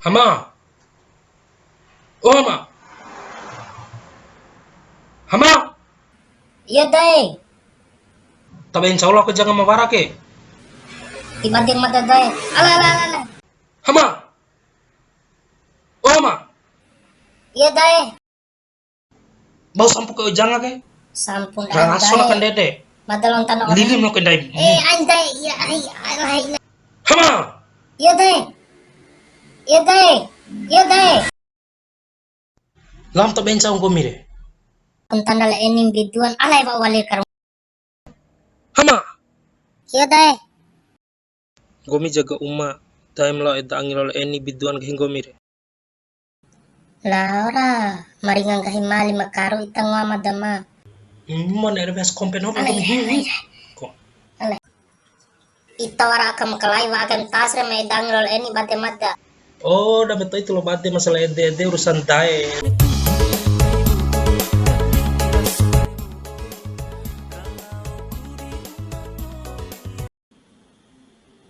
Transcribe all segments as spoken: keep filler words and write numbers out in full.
Hama. Oh, Hama. Hama. Iya, Dae. Tabe insya Allah ke janga ma wara ke. Tiba-tiba mada, Dae. Ala, ala, ala, ala. Hama. Oh, Hama. Iya, Dae. Bau sampu ke janga ke? Sampun, Dae. Raso na kandede. Mada lontan orang. Lilim lo kendai. Eh, anjay, iya, ai, ai, ai. Hama. Iya, Dae. Iya, Dae. Iya, Dae. Lam to benca nggomi re. Untanda la eni biduan, alai wa wali karu. Hama. Iya, Dae. Nggomi jaga uma, dae ma lao eda angi lalo eni biduan nggahi nggomi re. La ora, ma ringa nggahi mali ma karu ita ngoa mada ma. Mon ere wes kompen ho. Ale, nggomi. Ale. Ko. Ale. Ita wara aka makalai wa aka tas re ma eda angi lalo eni bade mada. Oh, da betul itu lo bade masalah ede-ede urusan dae.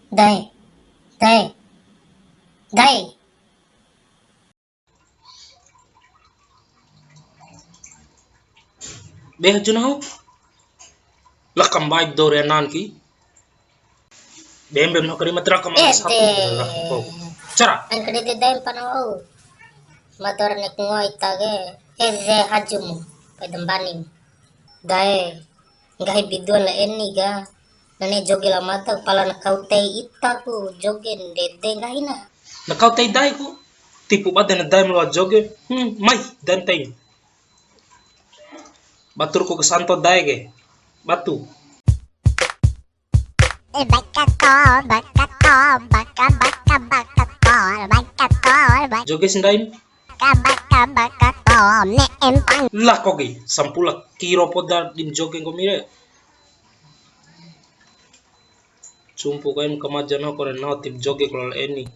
Dae. Dae. Dae. Be haju nahu. Lah kambai dore nan ki. Bembe no kari matra kamar. Eh, sapu. Lah, oh. Cara. An kede de dae pano au. Motor nek ngoi tage. Eh, de haju mu. Pai dambani. Dae. Nggahi biduan la eni ga. Nane joge la mada pala na kau tei ita ku joge ndede nggahi na. Na kau tei dae ku. Tipu bade na dae ma loa joge. Hmm, mai, dan tei. Batur ku kesanto dae ke. Batu. Eh, baka to, baka to, baka, baka, baka to, baka to, baka. Joge si ndaim. Baka, baka, baka to, me empang. Lah, kogi, sampula kiro poda dim joge nggomi re. Sumpu kaim kamaja no kore no tim joge kalau eni.